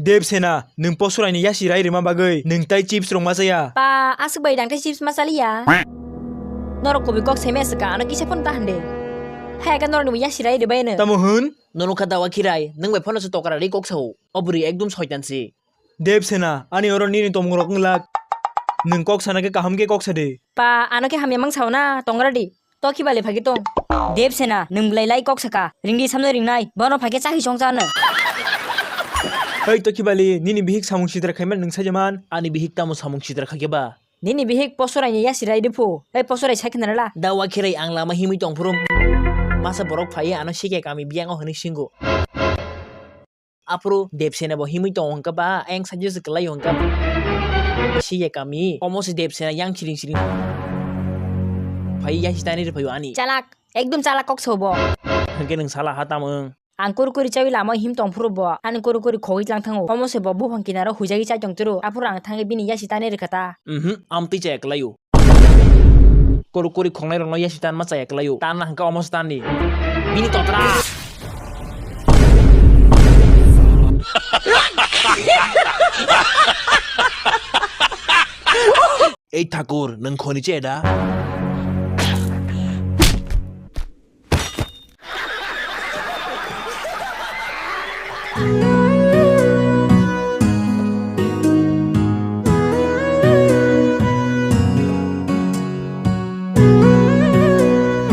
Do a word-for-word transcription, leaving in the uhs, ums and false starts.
Devsena, nwng posoraini yasi rai rwma bagwi nwng tai chips rwngma chaya? Pa, aswk bai dang tei chips ma chaliya. Norok kubui kok saimaya swkang, ano kisa phano ta hande. Hai khe norokni bo yasi rai rwbai no. Tamo hwn? Nono kha dawa khirai, nwng bai phano se tokra ri kok sao. O bwrwi ekdum soitan se. Devsena, ani oro nini tongmungrok wng lak. Nwng kok sana khe kaham khe kok sa de. Pa, ano khe hamya mang sao na, tongra di. To khibali phagi tong. Devsena, nwng belai lai kok saka. Ringdi samno ringnai. Bono phagi chahi chong chano. Hei to khibali, nini bihik samung sitra khaiman nwng sajaman. Ani bihik tamo samung sitra khaikhe ba? Nini bihik posoraini yasi rai riphu. Hei posorai sai khna la. Dawa khirai ang lama himwi tong phuru. Masa borok phai ano sikya kami biyang o hwnwi singo. Aphuru Devsena bo himwi tongo hwnkha ba, ayang sajwk se kwlai hwnkha. Siya kami, omo se Devsena yang siring siring. Phai yang sitani rwphai ani. Chalak, ekdum chalak kok sobo. Hwnkhe nwng sala ha tamo wng? Ang kuri kuri chawi lama him tong phuru bo, ani kuri kuri khogwi tlang thango. Omo se bo buphang kinaro huijagwi chai tong turu, aphuru ang thangwi bini yasi tani rwkha ta. Mhm, amtwi chaya kwlaio. Kori kori khongnai rokno yasi tan ma chaya kwlaio. Tan na hwnkha omo se tan di. Bini totra. Ei Thakur, nwng khoni che da?